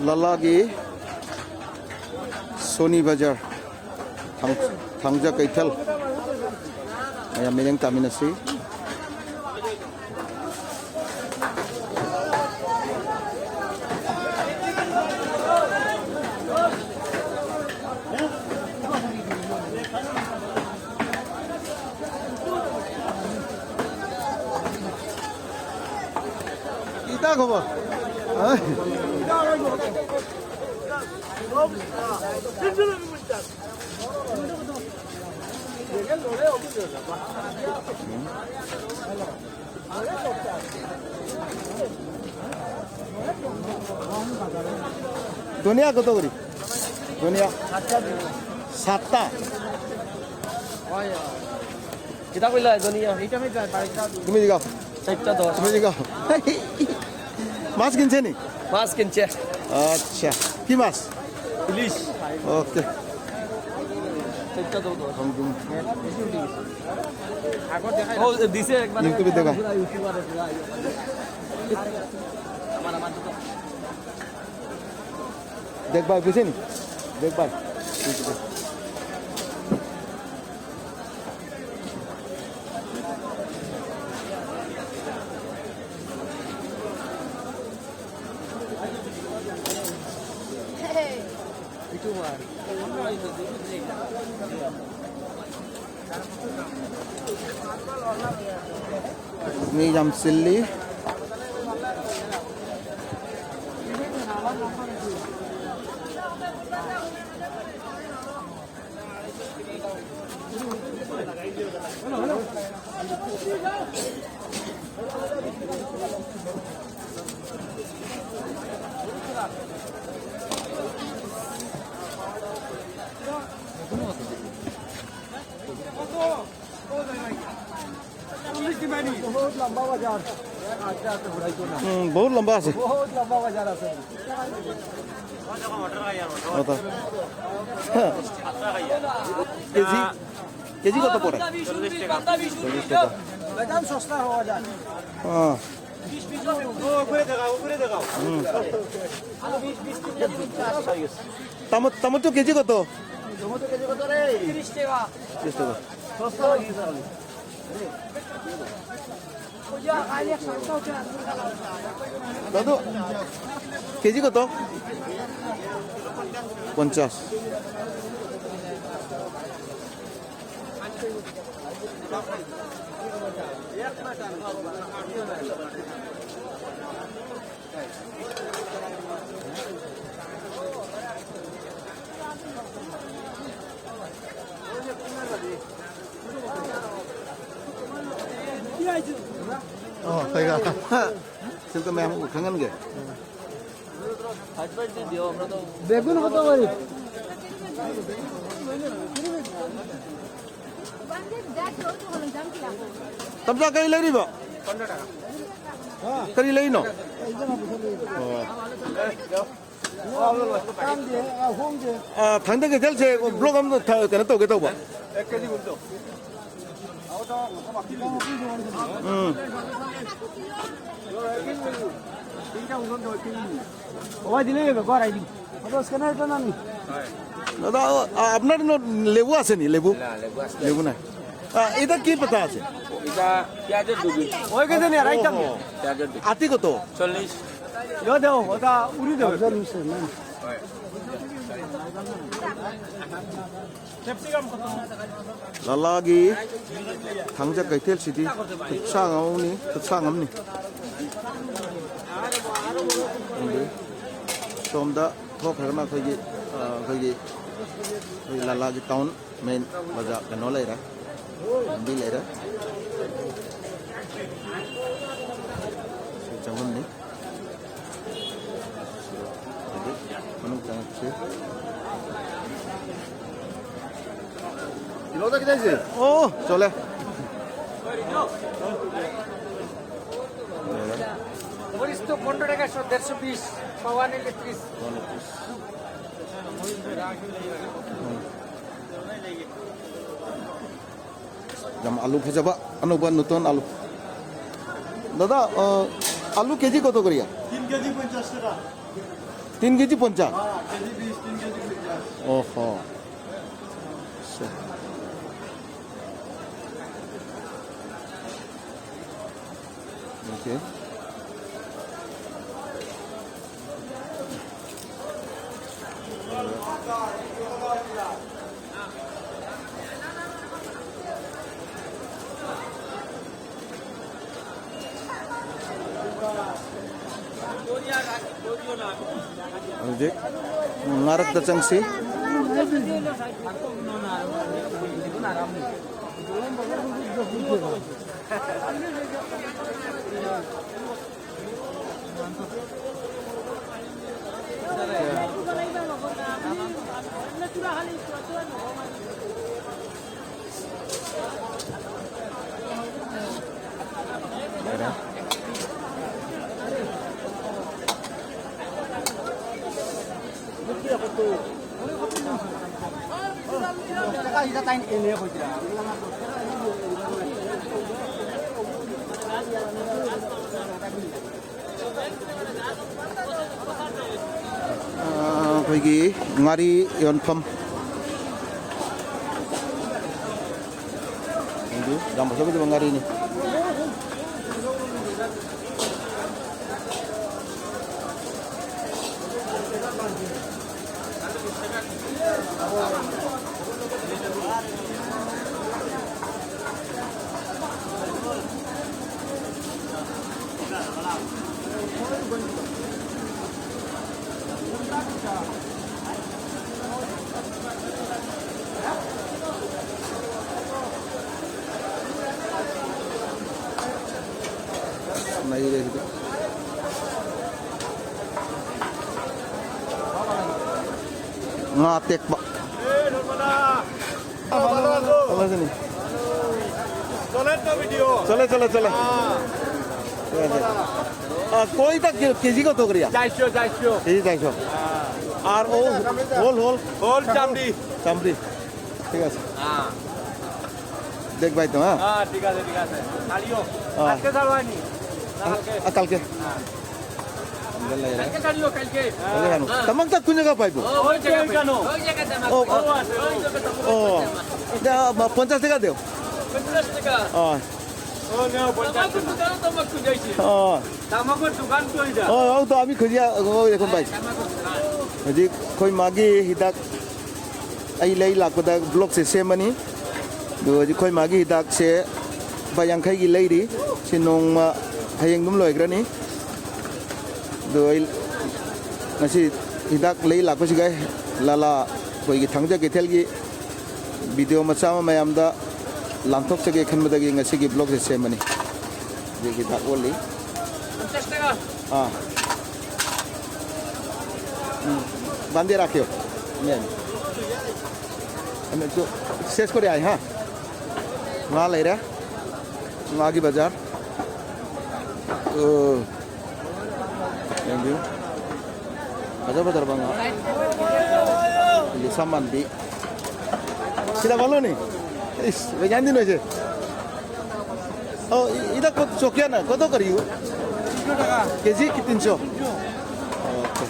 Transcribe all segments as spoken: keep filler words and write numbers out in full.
ꯂꯥꯂꯥꯒꯤ Sony ꯕꯖꯥꯔ, ꯊꯥꯡ-, ꯊꯥꯡꯖ ꯀꯩꯊꯦꯜ꯫ ꯃꯌꯥꯝ ꯃꯤꯠꯌꯦꯡ ꯇꯥꯃꯤꯟꯅꯁꯤ꯫ কি তা খবৰ? হা? ধনিয়া কত করে? ধনিয়া সাতটা। কিতা কইলা ধনিয়া? তুমি জিগাও। চারটা দশ। তুমি জিগাও। মাছ কিনছে নি? মাছ কিনছে। আচ্ছা, কি মাছ? ইলিশ। ওকে। চারটা দশ। ও, দিছে একবার। YouTube-এ দেখা। দেখবা, বুঝছেন? দেখবা। Ini jam sili. বহুত লম্বা বাজার। হুম, বহুত লম্বা আছে। বহুত লম্বা বাজার আছে। কত? হ্যাঁ। কেজি, কেজি কত পড়ে? চল্লিশ টাকা। একদম সস্তা হওয়া যায়। হ্যাঁ। হুম। টমে-, টমেটো কেজি কত? তিরিশ টাকা। দাদু, কেজি কত? পঞ্চাশ। ꯁꯤꯜꯀ ꯃꯌꯥꯝ ꯈꯪꯍꯟꯒꯦ꯫ বেগুন কত করে? ꯇꯝꯆꯥ, ꯀꯔꯤ ꯂꯩꯔꯤꯕ? ꯀꯔꯤ ꯂꯩꯔꯤꯅꯣ? ꯑꯣ꯫ ꯑ, ꯊꯥꯡꯗ ꯀꯩꯊꯦꯜꯁꯦ ꯕ꯭ꯂꯣꯛ ꯑꯃ ꯊ-, ꯀꯩꯅꯣ ꯇꯧꯒꯦ ꯇꯧꯕ꯫ ꯎꯝ꯫ দাদা, আ-, আপনার ন-, লেবু আছে নি? লেবু? না, লেবু আছে। লেবু নাই। আ, এটা কি পাতা আছে? এটা পেঁয়াজের ডুবি। ওই গেছে নি, রাইট সামনে। পেঁয়াজের ডুবি। আটি কত? চল্লিশ। ইয়ো দেও, ওটা উড়ি দেও। ꯂꯥꯂꯥꯒꯤ ꯊꯥꯡꯖ ꯀꯩꯊꯦꯜꯁꯤꯗꯤ ꯈꯨꯠꯁꯥꯡ ꯑꯃꯅꯤ, ꯈꯨꯠꯁꯥꯡ ꯑꯃꯅꯤ꯫ ꯈꯪꯗꯦ꯫ ꯁꯣꯝꯗ ꯊꯣꯛꯈ꯭ꯔꯒꯅ ꯑꯩꯈꯣꯏꯒꯤ, ꯑ, ꯑꯩꯈꯣꯏꯒꯤ, ꯑꯩꯈꯣꯏꯒꯤ ꯂꯥꯂꯥꯒꯤ ꯇꯥꯎꯟ ꯃꯦꯟ ꯕꯖꯥꯔ ꯀꯩꯅꯣ ꯂꯩꯔꯦ, ꯂꯝꯕꯤ ꯂꯩꯔꯦ꯫ ꯁꯤ ꯆꯪꯐꯝꯅꯤ꯫ ꯑꯗꯨ ꯃꯅꯨꯡ ꯆꯪꯉꯛꯁꯤ꯫ ꯑꯣ, ꯆꯣꯂꯦ꯫ ꯂꯩꯔꯦ꯫ মরিচ তো পনেরো টাকা, একশো, দেড়শো বিশ, পাওয়া নিলে ত্রিশ। ꯎꯝ꯫ ꯌꯥꯝ ꯑꯂꯨ ꯐꯖꯕ, ꯑꯅꯧꯕ ꯅꯨꯇꯣꯟ ꯑꯂꯨ꯫ দাদা, আহ, আলু কেজি কত করিয়া? তিন কেজি পঞ্চাশ টাকা। তিন কেজি পঞ্চাশ? হ্যাঁ, কেজি বিশ, তিন কেজি পঞ্চাশ। ওহো। আচ্ছা। ওকে। Ang di, ngarap na siyang si. ꯑꯩꯈꯣꯏꯒꯤ ꯉꯥꯔꯤ ꯌꯣꯟꯐꯝ꯫ ꯑꯗꯨ ꯌꯥꯝ ꯐꯖ ꯐꯖꯕ ꯉꯥꯔꯤꯅꯤ꯫ ꯅꯩꯔꯦ ꯁꯤꯗꯤ꯫ ꯉꯥ ꯑꯇꯦꯛꯄ꯫ ভালো আছো? ভালো আছেন? চলে তো ভিডিও। চলে, চলে, চলে। হ্যাঁ। ঠিক আছে। আহ, কইটা কে-, কেজি কত করিয়া? চারশো, চারশো। কেজি চারশো। হ্যাঁ। আর ও হোল, হোল? হোল চামড়ি। চামড়ি। ঠিক আছে। হ্যাঁ। দেখবাই তো, হ্যাঁ? হ্যাঁ, ঠিক আছে, ঠিক আছে। ছাড়িও। হ্যাঁ। আজকে ছাড়বাইনি। ꯑ, ꯑ, ꯀꯜꯀꯦ꯫ ꯁꯤꯗ ꯂꯩꯔꯦ꯫ ꯀꯜꯀꯦ ꯀꯥꯅꯨ꯫ ꯇꯃꯛꯇ ꯀꯨꯟꯖꯒ ꯄꯥꯏꯕꯨ? ꯍꯣꯏ, ꯖꯒꯥ ꯄꯥꯏ꯫ ꯍꯣꯏ, ꯖꯒꯥ ꯄꯥꯏ꯫ ꯑꯣ, ꯑꯣ꯫ ꯍꯣꯏ, ꯖꯒꯥ ꯄꯥꯏ꯫ ꯑꯣ꯫ ꯗ, ꯃ, ꯄꯟꯆꯥꯁ ꯇꯒ ꯗꯦꯎ꯫ ꯄꯟꯆꯥꯁ ꯇꯒ꯫ ꯑꯣ꯫ ꯑꯣ, ꯅꯦ, ꯄꯟꯆꯥꯁ ꯇꯒ꯫ ꯇꯃꯛ ꯀꯨꯟꯖꯒ ꯁꯤ꯫ ꯑꯣ꯫ ꯇꯃꯛ ꯀꯨꯟ ꯗꯨꯀꯥꯟ ꯇꯣꯏꯗ꯫ ꯑꯣ, ꯑꯣ, ꯇꯣ ꯑꯃꯤ ꯈꯨꯖꯤꯌꯥ, ꯑꯣ, ꯑꯣ, ꯌꯦ ꯀꯨꯝ ꯄꯥꯏ꯫ ꯇꯃꯛ ꯀꯨꯟ ꯗꯨꯀꯥꯟ꯫ ꯍꯧꯖꯤꯛ ꯑꯩꯈꯣꯏ ꯃꯥꯒꯤ ꯍꯤꯗꯥꯛ ꯑꯩ ꯂꯩ ꯂꯥꯛꯄꯗ ꯕ꯭ꯂꯣꯛꯁꯦ ꯁꯦꯝꯃꯅꯤ꯫ ꯑꯗꯨꯒ ꯍꯧꯖꯤꯛ ꯑꯩꯈꯣꯏ ꯃꯥꯒꯤ ꯍꯤꯗꯥꯛꯁꯦ ꯂꯨꯄꯥ ꯌꯥꯡꯈꯩꯒꯤ ꯂꯩꯔꯤ꯫ ꯁꯤ ꯅꯣꯡꯃ ꯍꯌꯦꯡ ꯑꯗꯨꯝ ꯂꯣꯏꯈ꯭ꯔꯅꯤ꯫ ꯑꯗꯣ ꯑꯩ ꯉꯁꯤ ꯍꯤꯗꯥꯛ ꯂꯩ ꯂꯥꯛꯄꯁꯤꯒ ꯂꯥꯂꯥ ꯑꯩꯈꯣꯏꯒꯤ ꯊꯥꯡꯖ ꯀꯩꯊꯦꯜꯒꯤ ꯚꯤꯗꯤꯑꯣ ꯃꯆꯥ ꯑꯃ ꯃꯌꯥꯝꯗ ꯂꯥꯟꯊꯣꯛꯆꯒꯦ ꯈꯟꯕꯗꯒꯤ ꯉꯁꯤꯒꯤ ꯕ꯭ꯂꯣꯛꯁꯦ ꯁꯦꯝꯕꯅꯤ꯫ ꯍꯧꯖꯤꯛ ꯍꯤꯗꯥꯛ ꯑꯣꯜꯂꯤ꯫ ꯑꯥ꯫ ꯎꯝ꯫ ꯕꯥꯟꯗꯦ ꯔꯥꯈꯤꯌꯣ꯫ ꯃꯦꯟ꯫ ꯑꯃꯦ ꯇꯨ ꯁꯦꯁ ꯀꯣꯔꯦ ꯑꯥꯏ, ꯍꯥ? ꯉꯥ ꯂꯩꯔꯦ꯫ ꯉꯥꯒꯤ ꯕꯖꯥꯔ꯫ ꯑꯣ꯫ ꯌꯦꯡꯕꯤꯌꯨ꯫ ꯐꯖ ꯐꯖꯔꯕ ꯉꯥ꯫ ꯂꯤꯁꯥ ꯃꯥꯟꯕꯤ꯫ ꯁꯤꯗ ꯕꯥꯂꯣꯅꯤ꯫ ꯏꯁ, ꯕꯦꯖꯥꯟꯗꯤ ꯅꯣꯏꯁꯦ꯫ ꯑꯣ, ꯏ-, ꯏꯗ ꯀꯣ-, ꯆꯣꯀꯤꯌꯥꯅ, ꯀꯣꯗꯣ ꯀꯔꯤꯌꯨ? ꯀꯦꯖꯤ ꯀꯤ ꯇꯤꯟ ꯁꯣ꯫ ꯑꯣꯀꯦ꯫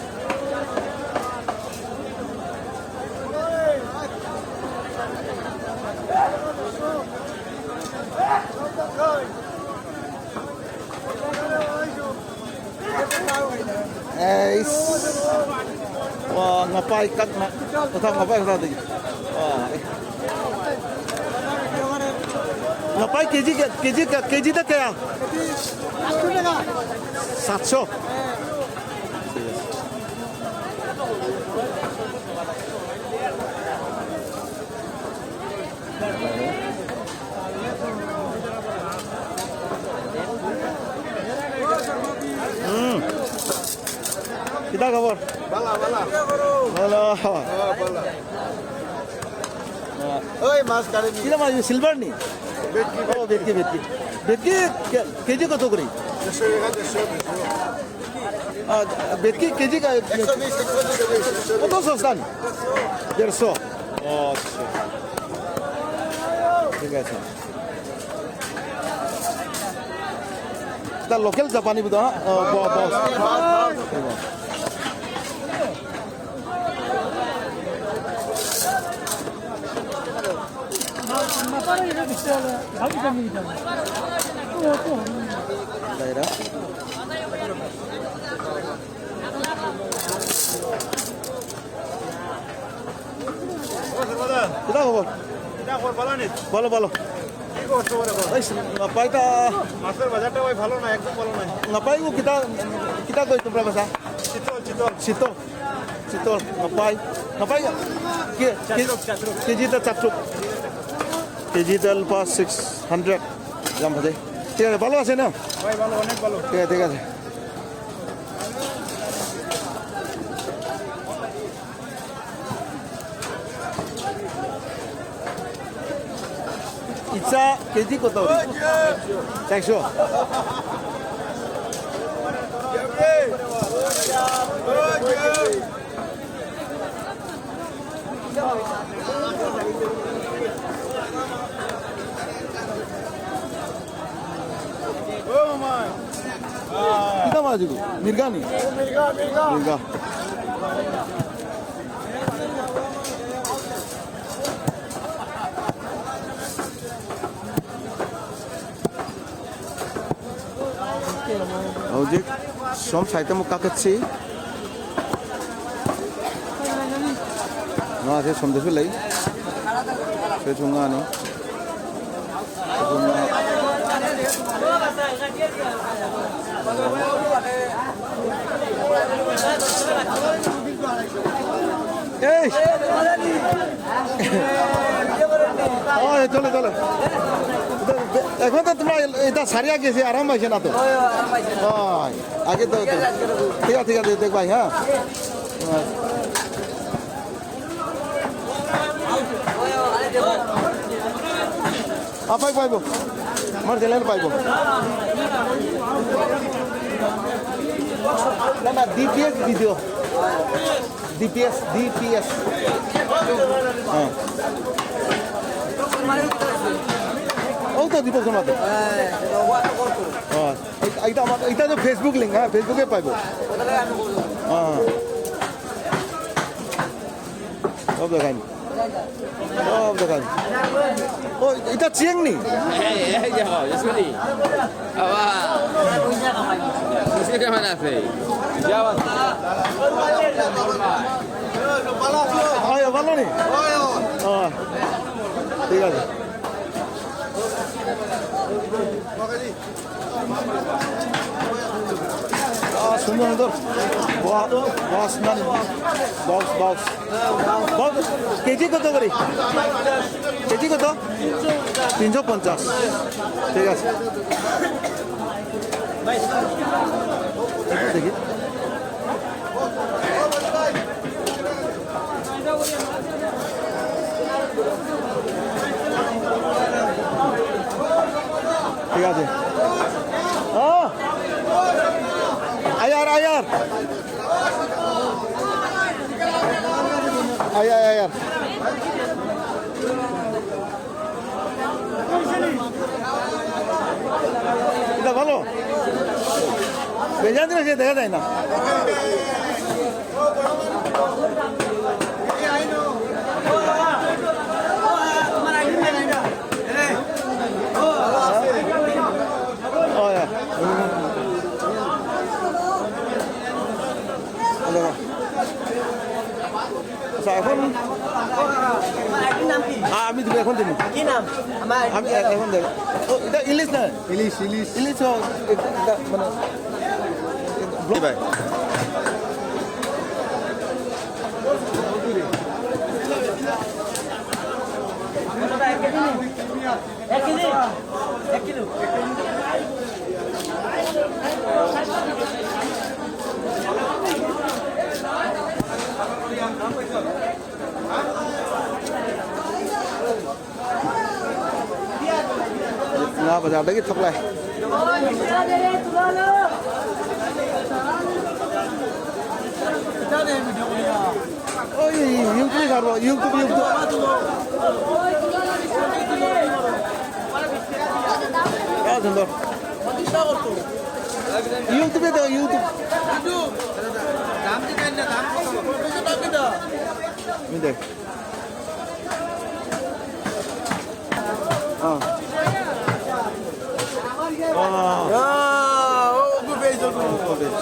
ꯑꯦꯁ꯫ ꯋꯥ, ꯉꯄꯥꯏ ꯀꯛꯅ꯫ ꯃꯊꯪ ꯉꯄꯥꯏ ꯃꯊꯪꯗꯒꯤ꯫ ꯋꯥ꯫ ꯉꯄꯥꯏ ꯀꯦꯖꯤ ꯀꯌꯥ, ꯀꯦꯖꯤ ꯀꯌꯥ, ꯀꯦꯖꯤꯗ ꯀꯌꯥ? ꯁꯥꯠ ꯁꯣ꯫ ꯎꯝ꯫ ꯀꯤꯗꯥ ꯈꯕꯔ? ꯕꯂꯥ, ꯕꯂꯥ꯫ ꯕꯂꯥ꯫ ꯑꯥ, ꯕꯂꯥ꯫ ꯑꯥ꯫ ꯑꯣꯏ, ꯃꯥꯁ ꯀꯥꯔꯦ ꯃꯤ꯫ ꯁꯤꯗ ꯃꯥꯁꯦ ꯁꯤꯜꯚꯔꯅꯤ? ꯕꯦꯠꯀꯤ, ꯑꯣ, ꯕꯦꯠꯀꯤ, ꯕꯦꯠꯀꯤ꯫ ꯕꯦꯠꯀꯤ ꯀꯦ-, ꯀꯦꯖꯤ ꯀꯌꯥ ꯇꯧꯈ꯭ꯔꯤ? ꯗꯦꯁ ꯇꯥꯀꯥ, ꯗꯦꯁ ꯇꯥꯀꯥ, ꯗꯦꯁ ꯇꯥꯀꯥ꯫ ꯑꯥ, ꯕꯦꯠꯀꯤ ꯀꯦꯖꯤ ꯀꯌꯥ? ꯑꯦꯛꯁꯣ ꯕꯤꯁ, ꯑꯦꯛꯁꯣ ꯕꯤꯁ, ꯑꯦꯛꯁꯣ ꯕꯤꯁ꯫ ꯑꯣ, ꯗꯣ ꯁꯣ ꯁꯇꯥꯟ? ꯗꯦꯔ ꯁꯣ꯫ ꯑꯣ, ꯑꯠꯁꯥ꯫ ꯊꯤꯛ ꯍꯦ, ꯁꯥꯔ꯫ এটা লোকেল জাপানি বুধ, হা? অ, ব-, বস। দাইরা। কিতা খবর? এটা খবর ভালো নি? বলো, বলো। কি করছো বলে বলো? এই নাপাইতা। মাছের বাজারটা ভাই ভালো না, একদম ভালো না। নাপাইবো কিতা, কিতা কই তোমরা বেচা? চিতল, চিতল। চিতল, চিতল, নাপাই। নাপাই? কে, কে, চারশো, চারশো। কেজিতে চারশো। কেজিতে লুপা সিক্স হান্ড্রেড। দাম আছে। ঠিক আছে, ভালো আছে না? ভাই ভালো, অনেক ভালো। ঠিক আছে, ঠিক আছে। ইচ্ছা কেজি কত? চারশো। কিতা মাছ এগু? মিরগা নি? মিরগা, মিরগা। মিরগা। ꯍꯧꯖꯤꯛ ꯁꯣꯝ ꯁꯥꯏꯠꯇ ꯑꯃꯨꯛ ꯀꯥꯈꯠꯁꯤ꯫ ꯉꯥꯁꯦ ꯁꯣꯝꯗꯁꯨ ꯂꯩ꯫ ꯁꯦ ꯁꯨ ꯉꯥꯅꯤ꯫ এই! অ, এই, চলো, চলো। এখন তো তোমরা এটা সারিয়া গেছি, আরাম পাইছে না তো? অ, আগে তো, তো। ঠিক আছে, ঠিক আছে, দেখবাই, হ্যাঁ। আ, পাই, পাইব। আমার চ্যানেল পাইব। না, না, ডিপিএস ভিডিও। DPS, DPS. হ্যাঁ। ও তো দীপক শর্মা তো। হ্যাঁ। ꯏꯇꯥ, ꯏꯇꯥꯗꯣ Facebook link ꯍꯥ, Facebook ꯄꯥꯏꯕꯣ꯫ ꯑꯥ꯫ ꯂꯧꯗ ꯀꯥꯏꯅꯤ꯫ ꯂꯧꯗ ꯀꯥꯏꯅꯤ꯫ ꯑꯣ, ꯏꯇꯥ ꯆꯦꯡꯅꯤ꯫ Hey, hey, yo, it's me. Awa. Sisi ka mana fe? Jawa. Ayo, ভালো নি? আহ, ঠিক আছে। আহ, সুন্দর সুন্দর। বা-, বাস না নি? বাস, বাস। বাস, কেজি কত করে? কেজি কত? তিনশো পঞ্চাশ। ঠিক আছে। একটু দেখি। ঠিক আছে। ও! আয়ার, আয়ার। আয়ার, আয়ার। এটা ভালো। বেজান দিলে সে দেখা যায় না। Oh, yeah. আচ্ছা, এখন আমার আইডির নাম কি? আ-, আমি দিব, এখন দিব। কি নাম? আমার আইডি আমি দিয়ে এ-, দাও। এখন দেব। ও, এটা ইলিশ না? ইলিশ, ইলিশ। ইলিশ, ও, এটা, এটা, মানে, ভাই। এক কেজি? এক কিলো? ꯉꯥ ꯕꯖꯥꯔꯗꯒꯤ ꯊꯣꯛꯂꯛꯑꯦ꯫ ꯌꯨꯇꯨꯕ ꯁꯥꯔꯣ, ꯌꯨꯇꯨꯕ, ꯌꯨꯇꯨꯕ꯫ ꯌꯥ, ꯁꯨꯟꯗꯔ꯫ YouTube-এ দাও, YouTube। নে দে। অ। অ। অ, অগু বেজগু।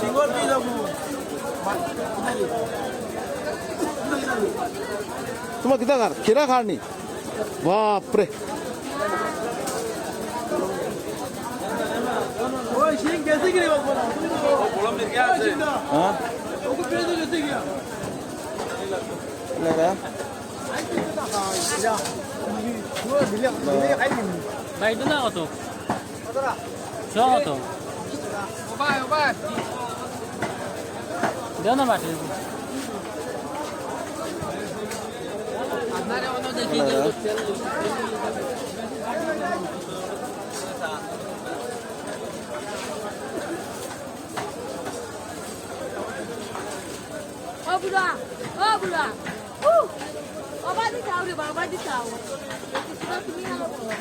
সিংহল বেজগু। তোমার কিতা খার? খিরা খার নি? বাপরে। ওই সিং গেছে কি রে বাবা? হ্যাঁ? ওকে বেজে গেছে কি? লেরা। বাইদু না কত? ছ কত? দেও না বাটি। আপনারে অন্য দেখি। ও বুড়া, ও বুড়া। উ! বাবা দি যাও রে, বাবা দি যাও। তুমি আমার বাবা।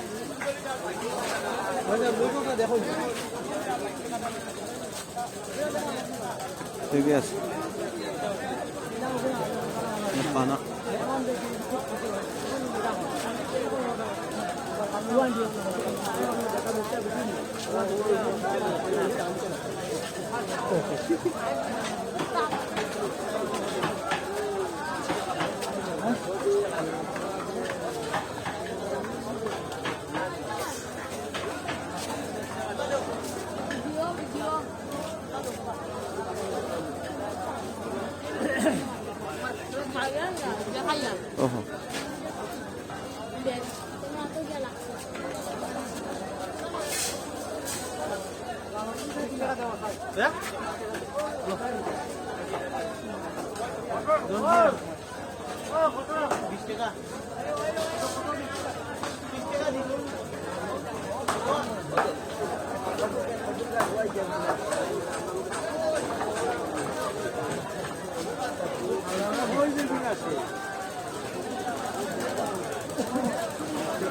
ঠিক আছে। পানা। Oho.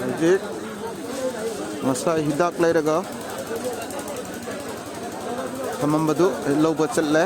Hojik masa hidak lai raga. ꯊꯝꯃꯝꯕꯗꯨ ꯂꯧꯕ ꯆꯠꯂꯦ꯫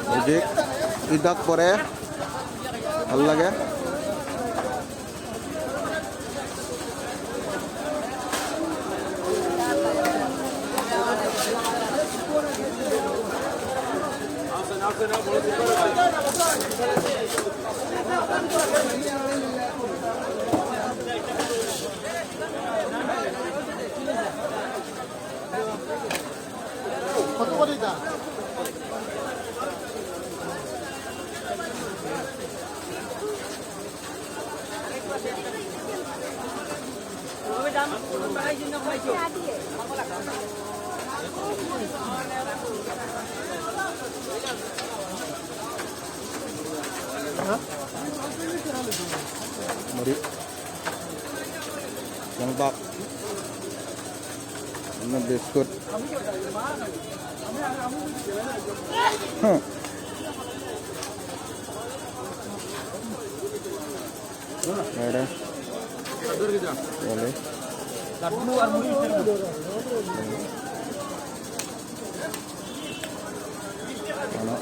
ꯍꯧꯖꯤꯛ ꯍꯤꯗꯥꯛ ꯄꯣꯔꯛꯑꯦ꯫ ꯍꯜꯂꯒꯦ꯫ ꯃꯔꯤ꯫ ꯂꯪꯕꯥꯛ꯫ ꯑꯗꯨꯅ ꯕꯤꯁꯀꯨꯠ꯫ ꯍꯨꯝ꯫ ꯂꯣꯏꯔꯦ꯫ ꯌꯣꯜꯂꯤ꯫ ꯀꯩꯅꯣ꯫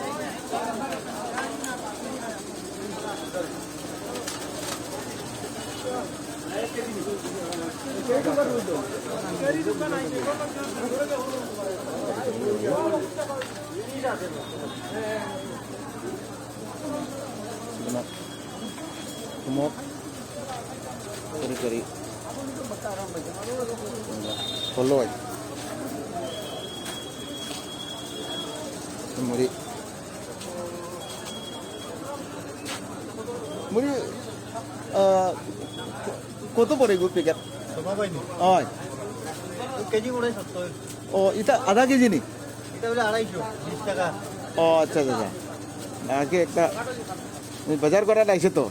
ꯑꯗꯨꯅ ꯊꯨꯝꯃꯣꯛ, ꯀꯔꯤ ꯀꯔꯤ, ꯄꯣꯂꯣꯏ, ꯃꯨꯔꯤ꯫ ꯃꯨꯔꯤ, ꯑ, কত পড়ে গো প্যাকেট? হয়। কেজি করে সত্তর। ও, এটা আধা কেজি নি? এটা হলো আড়াইশো বিশ টাকা। ও, আচ্ছা, আচ্ছা, আচ্ছা। আগে একটা, আমি বাজার করার আইসে তো।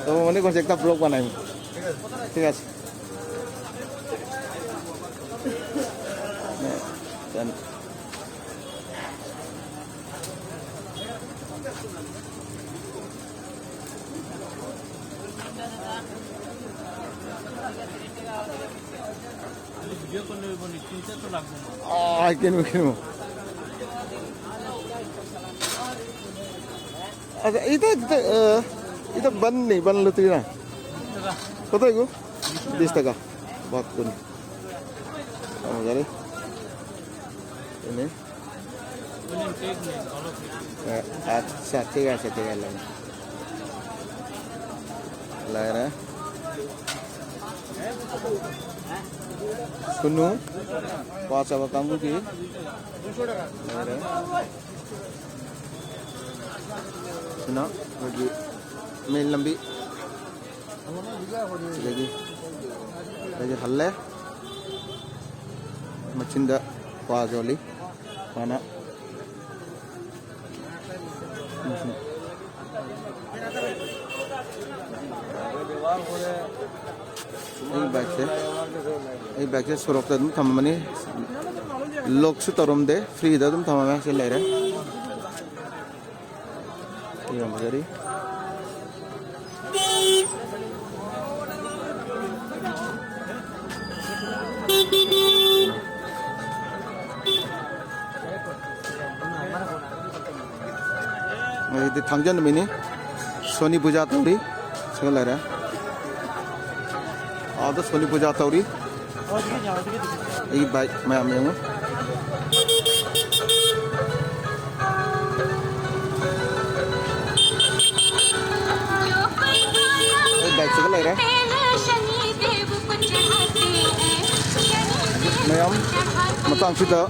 তো মনে করছে একটা ব্লগ বানাই। ঠিক আছে। ঠিক আছে। জানি। আহ, কিনবো, কিনবো। আচ্ছা, এটা, এটা, আহ, এটা বান নেই, বান লতি না। কত এগো? বিশ টাকা। বাদ কোন? আমার জানি। এনে। আহ, আচ্ছা, ঠিক আছে, ঠিক আছে। লাগে না। ꯁꯨꯅꯨ, ꯀ꯭ꯋꯥ ꯆꯥꯕ ꯀꯥꯡꯕꯨꯒꯤ ꯂꯩꯔꯦ꯫ ꯁꯤꯅ ꯑꯩꯈꯣꯏꯒꯤ ꯃꯦꯟ ꯂꯝꯕꯤ꯫ ꯁꯤꯗꯒꯤ, ꯁꯤꯗꯒꯤ ꯍꯜꯂꯦ꯫ ꯃꯆꯤꯟꯗ ꯀ꯭ꯋꯥ ꯌꯣꯜꯂꯤ꯫ ꯃꯥꯅ ꯑꯩ ꯕꯥꯏꯛꯁꯦ, ꯑꯩ ꯕꯥꯏꯛꯁꯦ ꯁꯣꯔꯣꯛꯇ ꯑꯗꯨꯝ ꯊꯝꯃꯝꯃꯅꯤ꯫ ꯂꯣꯛꯁꯨ ꯇꯧꯔꯝꯗꯦ, ꯐ꯭ꯔꯤꯗ ꯑꯗꯨꯝ ꯊꯝꯃꯝꯃꯦ꯫ ꯁꯤ ꯂꯩꯔꯦ꯫ ꯌꯥꯝ ꯐꯖꯔꯤ꯫ ꯉꯁꯤꯗꯤ ꯊꯥꯡꯖ ꯅꯨꯃꯤꯠꯅꯤ꯫ ꯁꯣꯅꯤ ꯄꯨꯖꯥ ꯇꯧꯔꯤ꯫ ꯁꯤꯒ ꯂꯩꯔꯦ꯫ ꯑꯥꯗ ꯁꯣꯅꯤ ꯄꯨꯖꯥ ꯇꯧꯔꯤ꯫ ꯑꯩꯒꯤ ꯕꯥꯏꯛ ꯃꯌꯥꯝ ꯌꯦꯡꯉꯨ꯫ ꯑꯩ ꯕꯥꯏꯛꯁꯤꯒ ꯂꯩꯔꯦ꯫ ꯃꯌꯥꯝ, ꯃꯇꯥꯡꯁꯤꯗ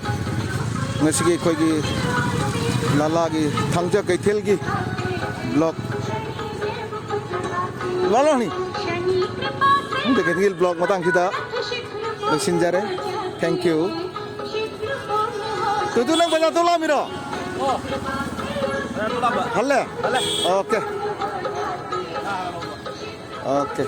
ꯉꯁꯤꯒꯤ ꯑꯩꯈꯣꯏꯒꯤ ꯂꯥꯂꯥꯒꯤ ꯊꯥꯡꯖ ꯀꯩꯊꯦꯜꯒꯤ ꯕ꯭ꯂꯣꯛ ꯂꯥꯂꯥꯅꯤ꯫ Second Hill vlog ꯃꯇꯥꯡꯁꯤꯗ ꯂꯣꯏꯁꯤꯟꯖꯔꯦ꯫ Thank you. ꯇꯨꯇꯨ, ꯅꯪ ꯕꯖꯥꯔ ꯊꯣꯛꯂꯛꯑꯝꯃꯤꯔꯣ? ꯍꯜꯂꯦ? ꯑꯣꯀꯦ꯫ ꯑꯣꯀꯦ꯫